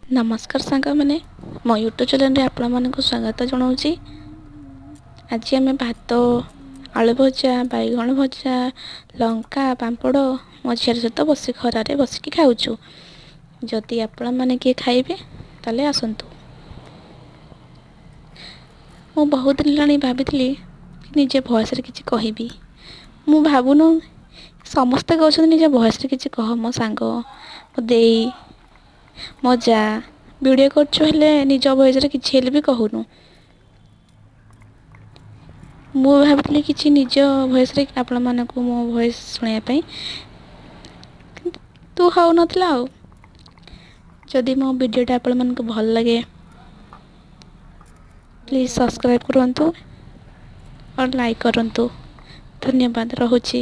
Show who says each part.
Speaker 1: ନମସ୍କାର ସାଙ୍ଗମାନେ, ମୋ ୟୁଟ୍ୟୁବ୍ ଚ୍ୟାନେଲ୍ରେ ଆପଣମାନଙ୍କୁ ସ୍ୱାଗତ ଜଣାଉଛି। ଆଜି ଆମେ ଭାତ, ଆଳୁ ଭଜା, ବାଇଗଣ ଭଜା, ଲଙ୍କା, ପାମ୍ପଡ଼ ମୋ ଝିଅର ସହିତ ବସି ଖରାରେ ବସିକି ଖାଉଛୁ। ଯଦି ଆପଣମାନେ କିଏ ଖାଇବେ ତାହେଲେ ଆସନ୍ତୁ। ମୁଁ ବହୁତ ଦିନ ହେଲାଣି ଭାବିଥିଲି ନିଜ ଭଏସ୍ରେ କିଛି କହିବି। ମୁଁ ଭାବୁନୁ ସମସ୍ତେ କହୁଛନ୍ତି ନିଜ ଭଏସ୍ରେ କିଛି କହ। ମୋ ସାଙ୍ଗ, ମୋ ଦେଇ, ମୋ ଯା, ଭିଡ଼ିଓ କରୁଛୁ ହେଲେ ନିଜ ଭଏସ୍ରେ କିଛି ହେଲେ ବି କହୁନୁ। ମୁଁ ଭାବିଥିଲି କିଛି ନିଜ ଭଏସ୍ରେ ଆପଣମାନଙ୍କୁ ମୋ ଭଏସ୍ ଶୁଣାଇବା ପାଇଁ, କିନ୍ତୁ ହେଉନଥିଲା। ଆଉ ଯଦି ମୋ ଭିଡ଼ିଓଟା ଆପଣମାନଙ୍କୁ ଭଲ ଲାଗେ, ପ୍ଲିଜ୍ ସବସ୍କ୍ରାଇବ୍ କରନ୍ତୁ ଆଉ ଲାଇକ୍ କରନ୍ତୁ। ଧନ୍ୟବାଦ, ରହୁଛି।